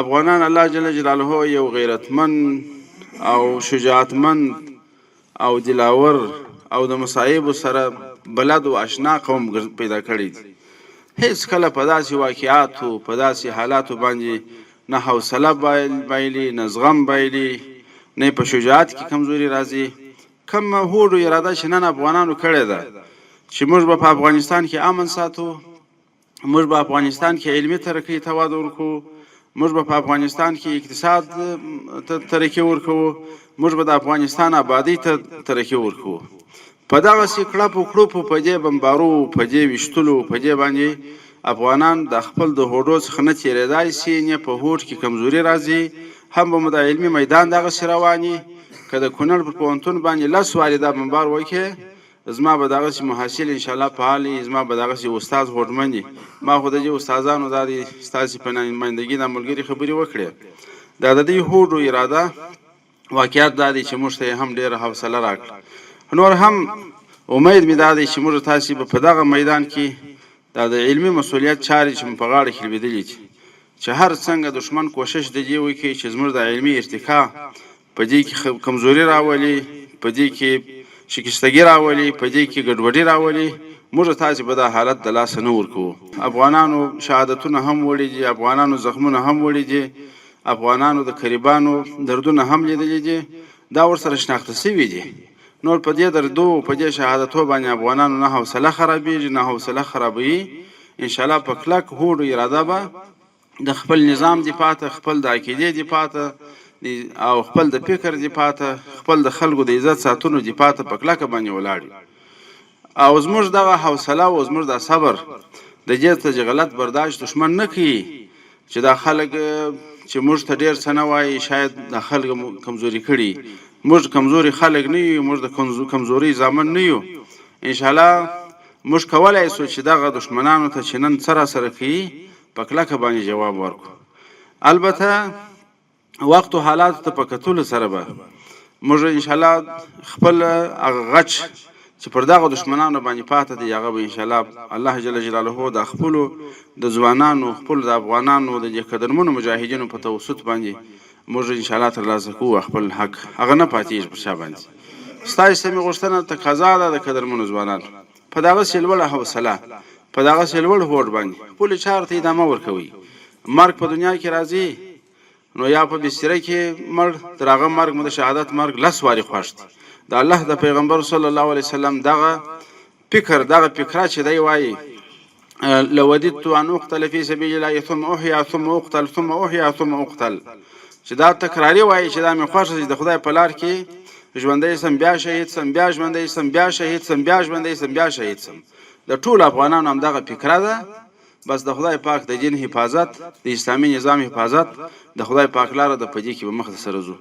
افغانان الله جل جلاله یو غیرتمن او شجاعتمند او دلاور او د مصایبو سره بلد او اشنا قوم پیدا کړی دی. هیڅ کله په داسې واقعاتو، په داسې حالاتو باندې نه حوصله بایلي، نه زغم بایلي، نه په شجاعت کې کمزوري راځي. کومه هوډ او اراده چې نن افغانانو کړې ده چې موږ به په افغانستان کې امن ساتو، موږ به افغانستان کې علمي ترقۍ ته وده ورکوو، موږ به په افغانستان کې اقتصاد ته ترقي ورکوو، موږ به د افغانستان آبادۍ ته ترقي ورکوو. په دغسې کړپو کړوپو، په دې بمبارو، په دې ویشتلو، په دې باندې افغانان د خپل د هوډو څخه نه تېرېدای شي، نه په هوډ کې کمزوري راځي، هم به مو د علمي میدان دغسې روان وي. که د کونړ پر پوهنتون باندې لس وارې دا بمبار وکړي، زما به دغسې محصل انشاءالله فعال وي، زما به دغسې استاد هوډمن وي. ما خو د دې استادانو دا دی ستاسې په نمایندګي دا ملګري خبرې وکړې. دا د دوی هوډ او اراده واقعیت دا دی چې موږ ته یې هم ډېره حوصله راکړه. نور هم امید مې دا دی چې موږ تاسې به په دغه میدان کې دا د علمي مسوولیت چارې چې مو په غاړه کې لوېدلې دي، چې هر څنګه دښمن کوشش د دې وکړي چې زموږ د علمي ارتقا په دې کې کمزوري راولي، په دې کې شکستګي راولي، په دې کې ګډوډي راولي، موږ تاسې به دا حالت د لاسه نه ورکوو. افغانانو شهادتونه هم وړي دي، افغانانو زخمونه هم وړي دي، افغانانو د قریبانو دردونه هم لیدلي دي، دا ورسره شناخته شوي دي. نور په دې دردو، په دې شهادتو باندې افغانانو نه حوصله خرابېږي، نه حوصله خرابوي. انشاءالله په کلک هوډ او اراده به د خپل نظام دفاع ته، خپل د عقیدې دفاع ته او خپل د فکر دفاع ته، خپل د خلکو د عزت ساتلو دفاع ته په کلکه باندې ولاړ یو. او زموږ دغه حوصله او زموږ دا صبر د دې څه چې غلط برداشت دښمن نه کوي چې دا خلک چې موږ ته ډېر څه نه وایي، شاید دا خلک مو کمزوري کړي. موږ کمزوري خلک نه یو، موږ د کمزورۍ زامن نه یو. انشاءالله موږ کولای شو چې دغه دښمنانو ته چې نن څه راسره کوي په کلکه باندې جواب ورکړو. البته وخت او حالاتو ته په کتلو سره به موږ انشاءالله خپل هغه غچ چې پر دغه دښمنانو باندې پاته دی، هغه به انشاءالله الله جل جلاله د خپلو د ځوانانو، خپلو د افغانانو د دې قدرمنو مجاهدینو په توسط باندې موږ انشاءالله ترلاسه کوو. خپل حق هغه نه پاتېږي پر چا باندې. ستاسو څخه مې غوښتنه تقاضا ده د قدرمنو ځوانانو په دغسې لوړه حوصله، په دغسې لوړ هوډ باندې خپلو چارو ته ادامه ورکوئ. مرګ په دنیا کې راځي نو یا په بستره کې مړ، تر هغه مرګ مو د شهادت مرګ لس وارې خوښ دی. د الله د پیغمبر صلی الله علیه وسلم دغه فکر، دغه فکره چې دی وایي لوددت ان اقتل فی سبیل الله ثم احیا ثم اقتل ثم احیا ثم اقتل، چې دا تکراري وایي چې دا مې خوښه چې د خدای په لار کې ژوندی سم، بیا شهید سم، بیا ژوندی سم، بیا شهید سم، بیا ژوندی سم، بیا شهید سم. د ټولو افغانانو همدغه فکره ده. بس د خدای پاک د دین حفاظت، د اسلامي نظام حفاظت، د خدای پاک لاره ده، په دې کې به مخ ته سره ځو.